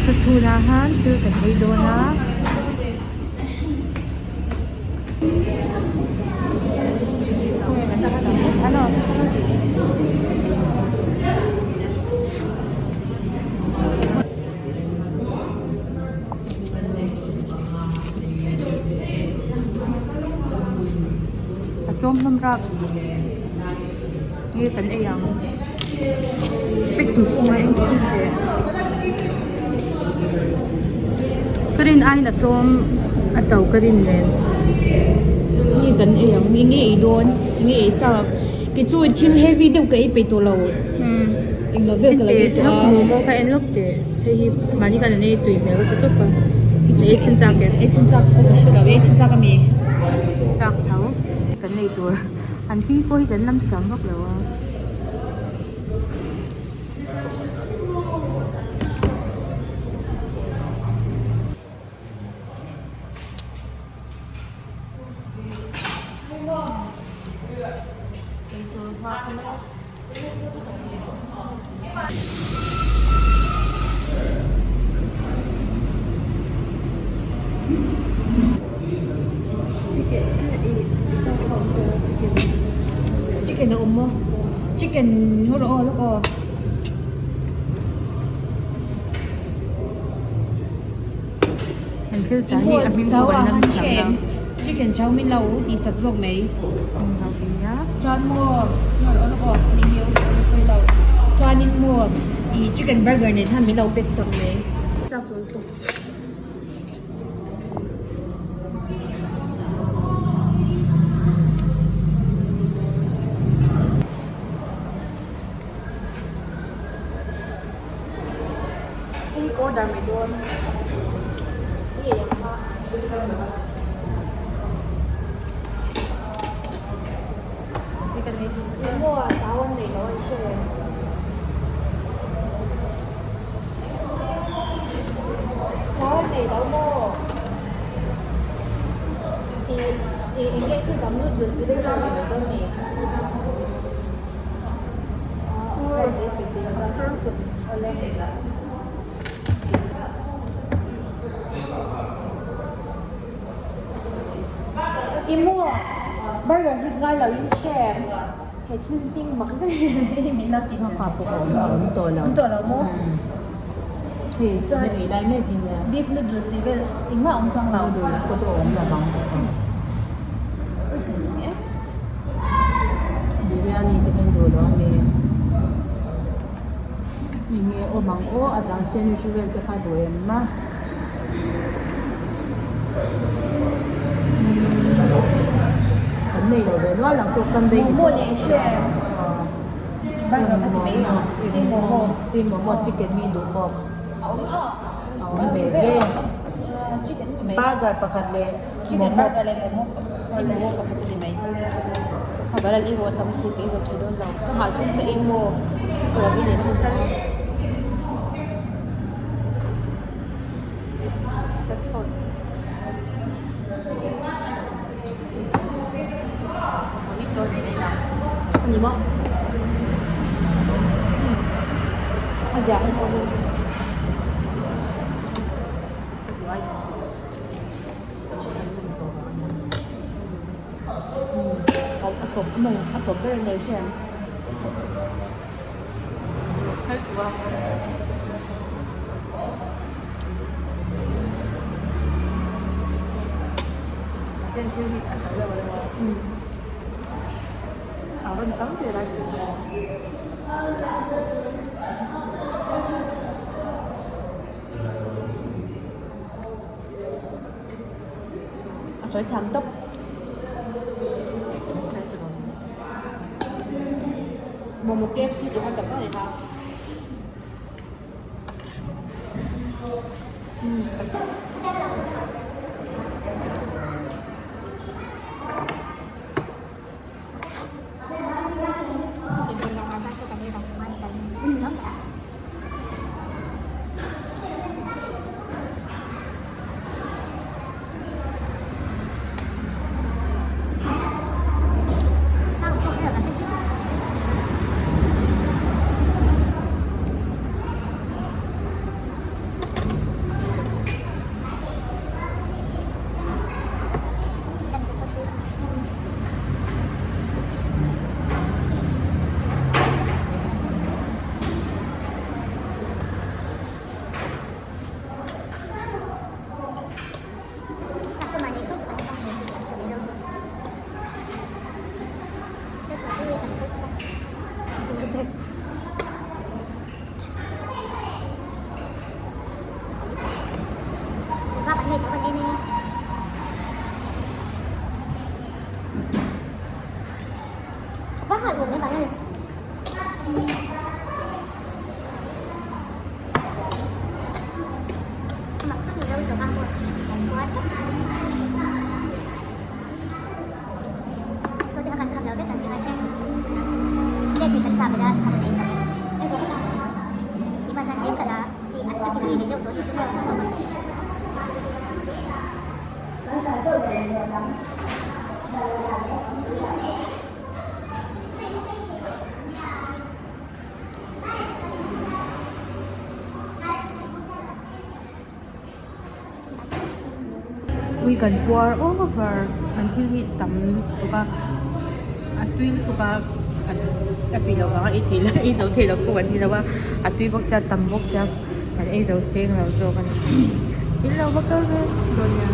Chhunah khan thil kan ei dawn a. A tlawm hlawm rap nge kan ei ang pack tur pawh ngai ang chhung teh ka rin aiin a tlawm a to ka rin nen nge kan ei ang nge nge ei dawn nge ei chak kei chu thil heavy deuh ka ei peih tawh lo englo vel ka lo ei tawh a momo kha en lawk teh hei hi mahni khan an ei tui hmel ka ti tawp a ei chhin chak em ei chhin chak pawh ka hre lo ei chhin chak ami chak tho kan nei tur an hming pawh hi kan lam thiam vak lo a. Chicken a awm maw chicken haw rawh aw lawk aw. An thil chah hi a hming pawh kan lam thiam lo. Chicken chow min lo tih sak zawk mai. Chuan maw haw rawh aw lawk aw ni nge pawi lo chuanin maw ih chicken burger nen khan min lo pack sak mai. Hei order mai dawn nge ang kha. Engmaw a chau an neih loh a i hre em? Chau an nei lo maw? I i eng nge thil dang lut lut chi daih zawk ni mai dawn mi? I maw burger hi ngai lo in hre em he thil hming mak zet hi min lo ti Kha pawh a awm a awm tawh lo awm tawh lo maw hei chuan ei lai mek hi nia beef noodles tih vel engmah a awm chuang lo noodles pawh chu a awm lo vang. Biryani te hian duh lo ami enge awm ang aw a dang sandwich vel te kha duh em a kan nei lo ve nual ang tawk sunday momo leh steam momo steam momo chicken hi duh bawk a awm a a awm ve ve burger pakhat leh Chicken burger leh momo steam momo pakhat a ni mai. Kha bal an erawh tam si ka ei zawk thei dawn lo. Ka hah chung che eng maw ka lo in en sal. Ani maw? A zia A tawp mai a tawp ber nei hre ang. A sawi thiam tawp. Momo KFC tih kha tak tak kha. Ui kan puar over an thil hi tam lutuk a a tui lutuk a kan a tui loh vanga ei theih loh ei zo theih loh pawh kan ni lo a a tui bawk sia tam bawk sia kan ei zo seng lo zawk a ni in lo va kal ve dawn nia.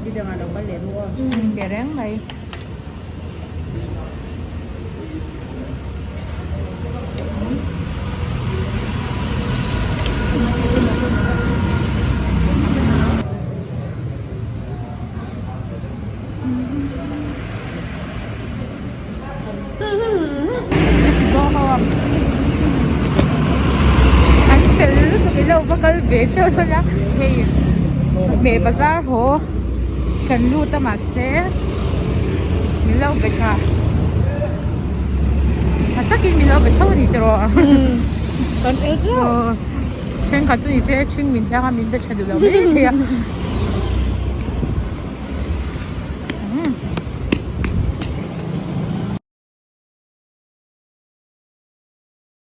Bidangah lo kal leh ru aw be reng mai. An fel lutuk ilo va kal ve theuh dawn a hei chawhmeh bazar haw kan lut a mahse min lo be tha tha takin min lo be tho a ni tiraw thenkhat chu ni se hring min hiang a min be tha duh lo mai thei a.